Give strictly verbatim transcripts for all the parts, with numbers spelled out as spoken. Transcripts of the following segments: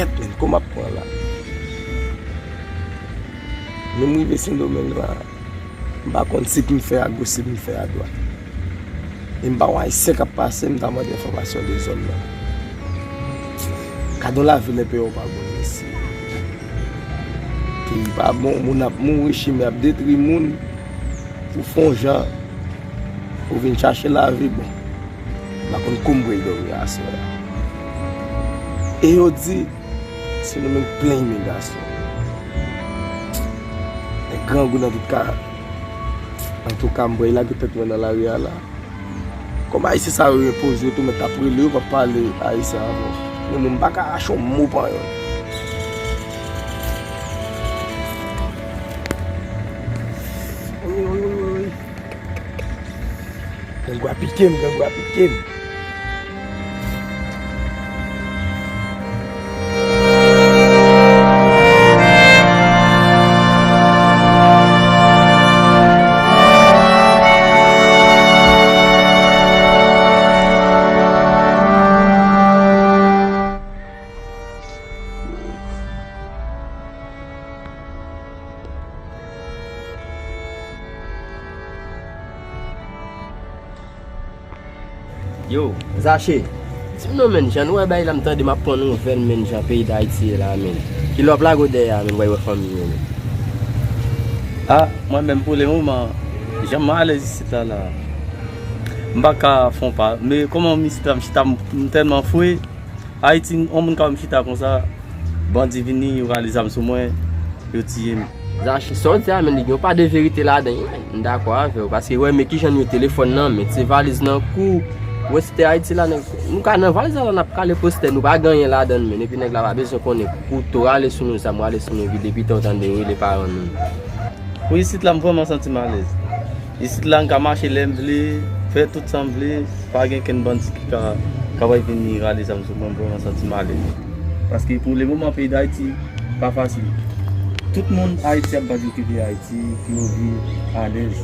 Kèt, men, kòman ap pran la? Men m rive Sendomeng la, m pa konn si pou m fè a goch, si pou m fè a dwat. E m pa wè ayisyen k ap pase, m ta mande enfòmasyon de zòn nan. Gade yon lavil enpe yo pa bon isi. Peyi pa bon, moun ap mouri, chimè ap detwi moun. Ou fè yon jan, ou vin chache lavi, bon. M pa konn kou m pral dòmi aswè a. E yo di, Sendomeng plen imigrasyon. Nèg grangou nan tout ka. Antouka, m pral lage tèt mwen nan lari a la. Kòm ayisyen sa yo repoze yo tou, mèt ap rele yo, p ap pale ayisyen ankò. Men mwen, m pa ka rache yon mo pa yon. Oy, oy, oy, oy. Grangou a pike m, grangou a pike m. Yo, Zache, di m non, menn, jan nou wè bagay la, m tande m ap pran nouvèl, menn, jan peyi Dayiti ye la, menn. Kilè w ap lage w dèyè a, menn, w al wè fanmi w, menn? A, mwen menm, pou le moman, jan m alèz isit la, la, m pa ka fè yon pa. Men kòman m isit la, m chita, m, m tèlman fre. Ayiti, yon moun ka wè m chita konsa, bandi vini, yo rale zam sou mwen, yo tiye m. Zache, sa w di a, menn, li gen yon pa de verite ladan l, wi, menn. M dakò avè w, paske wè, men kijan yo telefòn nan, men se valiz nan kou. Wè, si te Ayiti la, nèg, nou ka nan valiz la, n ap kale postè, nou pa gen anyen ladan l, menn. Epi nèg la pa bezwen konnen kouto rale sou nou, zam rale sou nou, epi depi tan w tande yo rele paran nou. Pou isit la, m vrèman santi m alèz. Isit la, m ka mache lè m vle, fè tout sa m vle, pa gen kenn bandi ki ka, ka pral vini rale zam sou mwen, m vrèman santi m alèz. Paske pou le moman, peyi Dayiti pa fasil. Tout moun Ayiti ap bat yo kite Ayiti, pou yo viv alèz.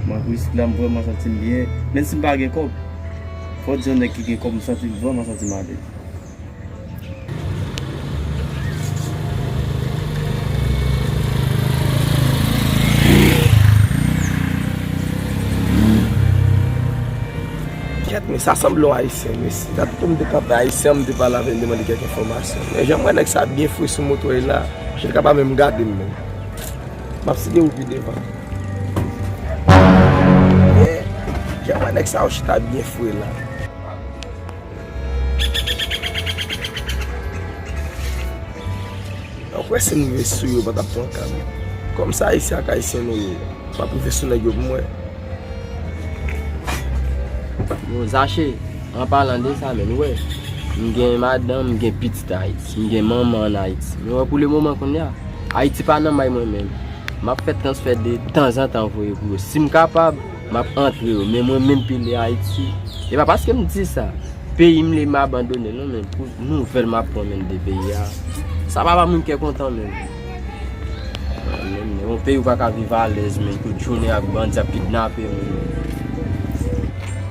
Mwen, pou isit la, m vrèman santi m byen. Menm si m pa gen kòb, fò di yon nèg ki gen kòb, m santi m vrèman santi m alèz. Kèt, men sa sanble yon ayisyen, mesye. Gade pou m te kanpe ayisyen an, m te pale avè l, m te mande kèk enfòmasyon. Men jan m wè nèg sa byen fre sou moto l la, chen ka pa menm gade m menm. M ap site wout pi devan. Men jan m wè nèg sa yo chita byen fre la. Ou kwè si m rive sou yo, pa t ap pran ka, men. Kòm se ayisyen ak ayisyen nou ye, m ap rive sou nèg yo pou m wè. Bon, Zache, an palan de sa, menn, ou wè, m gen madanm, m gen pitit Ayiti, m gen manman ann Ayiti. Men wè, pou le moman kounye a, Ayiti pa nan may mwen menm. M ap fè transfè de tanzantan voye pou yo. Si m kapab, m ap antre yo. Men mwen menm pile Ayiti. E pa paske m di sa, peyi m li m abandone l non, men pou nouvèl m ap pran menm de peyi a. Sa pa ba moun kè kontan menm. Menm yon peyi ou pa ka viv alèz, men tout jounen ak bandi ap kidnape moun.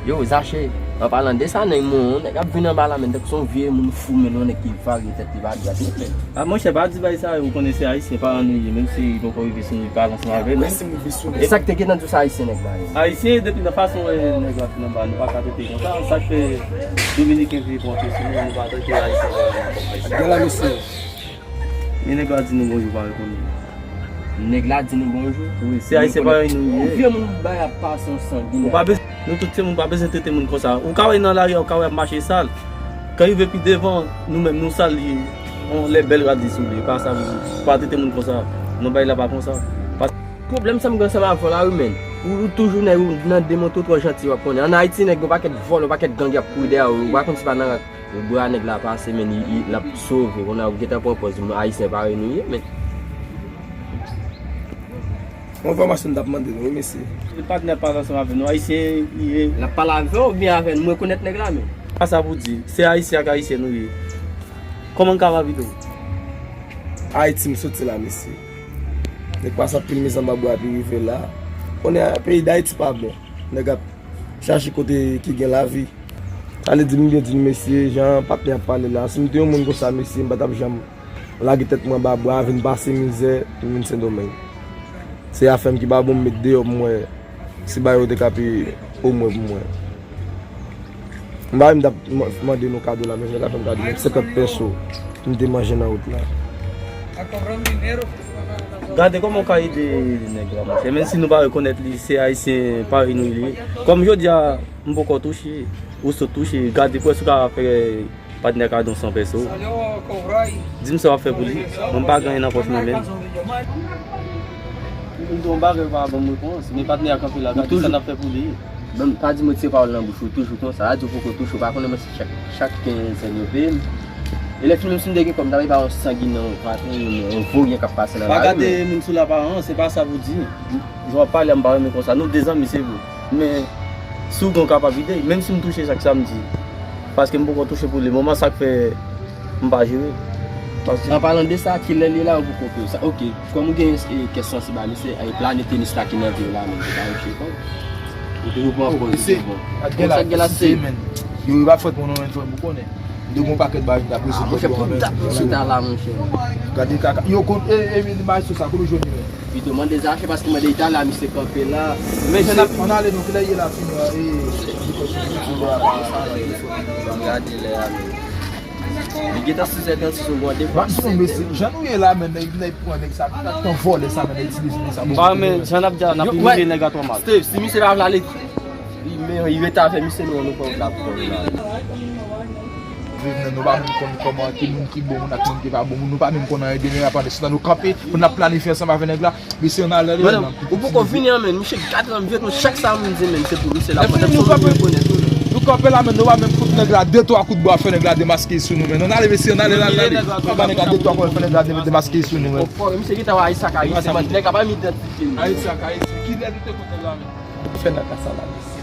Yo, Zache, an palan de sa, nèg, yon nèg ap vin anba la, men tankou se yon vye moun fou, men yon nèg ki vare tèt li pa dwat, wi, men. A, monchè, pa di bagay sa yo, ou konnen se ayisyen paran nou ye, menm si li poko rive sou nou, li pale ansanm avè nou. Mèsi, m rive sou nou. E sa k te gentan di w se ayisyen nèg la ye? Ayisyen, depi nan fason, eh, nèg la vin anba, nou pa ka trete konsa. Sa k fè Dominiken vle pran pye sou nou, nou pa trete ayisyen konsa. Gen la, mesye. Men nèg la di nou bonjou, pa reponn li. Nèg la di nou bonjou? Wi, se ayisyen parèy nou ye. Vye moun bay ap pase yon sanginè. Ou pa bezwen, nou tout se moun, pa bezwen trete moun konsa. Ou ka wè nan lari a, ou ka wè ap mache sal. Kan rive pi devan, nou menm nou sal li, yon lè bèl rad li sou li. E pa sa, ou pa trete moun konsa. Non, bagay la pa konsa. Pa Pwoblèm sa m gen ansanm avè w la, wi, menn. Ou, ou toujou nèg, ou nan de mòto twò janti, w ap konnen. Ann Ayiti, nèg, yon pakèt vòlè, yon pakèt gang y ap kouri dèyè w. Ou pa konn si pa nan rak bra nèg la pase, menn, li, li, l ap sove. Kounye a ou gentan pran pòz moun ayisyen parèy nou ye, menn. Yon enfòmasyon m t ap mande nou, wi, mesye. Patnè pale ansanm avè nou, ayisyen li ye. L ap pale avè w oubyen avè n? M rekonèt nèg la, menn. Pa sa pou di, se ayisyen ak ayisyen nou ye. Kòman n ka va pito? Ayiti m soti la, mesye. Nèg pase anpil mizè anba bwa pou rive la. Kounye a, peyi Dayiti pa bon. Nèg ap chache kote ki gen lavi. Ale di m byen, di m, mesye, jan patnè ap pale la, si m te yon moun konsa, mesye, m pa t ap janm lage tèt mwen anba bra, vin pase mizè, pou m vin Sendomeng. Se afè m ki pa bon, m met deyò pou m wè si bagay yo te ka pi omwen pou mwen. M pa wè m t ap m-, mande nou kado la, men si nou ta fè m kado, menm senkant pèso, m te manje nan wout la. Gade kòman w ka ede nèg la, monchè. Menm si nou pa rekonèt li, se ayisyen parèy nou li ye. Kòm jodi a, m poko touche, ou sot touche, gade prèske w ka fè patnè kado san pèso. Di m sa w ap fè pou li. Mwen m pa gen anyen nan pòch mwen menm. M di yon bagay, ou pa ban m repons. Men patnè a kanpe la, gade sa n ap fè pou li. Ban m, pa di mwen tire pawòl nan bouch ou, toujou konsa. A di w poko touche, ou pa konnen mwen se chak, chak kenz sèn yo peye m. E lè fini, menm si m te gen kòb, m ta peye pa yon sanginan, yon vaten, yon, yon voryen k ap pase nan lari. Pa gade moun sou laparan, se pa sa pou di. Jan w ap pale a, m pa renmen konsa. Nou de zanmi, se vre. Men, si w gen yon kapab ide, menm si m touche chak samdi, paske m poko touche pou li. Moman sa k fè m pa jere. Paske an palan de sa, kilè li la, ou poko peye sa. Ok, kòm ou gen e, kè sansib a misye, e plane tenis la ki nan pye w la, menm se pa yon chekòb. Ou toujou pran pòz, se bon. Sa k gen la, se men. Yo, yo pa fèt mwen non, men frè m, ou konnen. M te gen yon pakèt bagay m t ap rezoud. Monchè, pou dat misye ta la, monchè. Gade kaka. Yo, kon, e, e, e, bagay sou sa, kote w jwenn li menm? Pito mande Zache paske mande Itala, misye kanpe la. Men jan ap. Ann ale non, kilè ye la fini, e, gade lè a, men. Li gentan sis è trannsis, ou gade. Ba, si nou mesye, jan nou ye la, men, nèg, nèg pran nèg sa, nèg tan vòlè sa, men, nèg itilize nèg sa. Ba, men, jan n ap di a, n ap imilye nèg a twò mal. Steve, si misye pa vle ale, li, men, li rete avè misye, nou, nou pran la pou la. Viv nan, nou pa menm konn kòman ki moun ki bon moun ak moun ki pa bon moun. Nou pa menm konn anyen de nèg la, pandan se tan nou kanpe pou n ap planifye ansanm avè nèg la. Mesye, ann ale, non. Ou poko vini an, men. Misye gate nan vyèt, nou chak sa m di, men, se pou misye la. Pandan nou kanpe, nou kanpe la, men nou pa menm fout nèg la de twa kout bwa, fè nèg la demaske sou nou, men. Ann ale, mesye, ann ale, ann ale. Ann ba nèg la de twa kout, fè nèg la de-, demaske sou nou, men. Misye gentan wè Ayisyen ak Ayisyen, nèg la pa menm idantifye nou. Ayisyen ak Ayisyen. Kilè nou te konn nèg la, men? Fè nan ka sa la, mesye.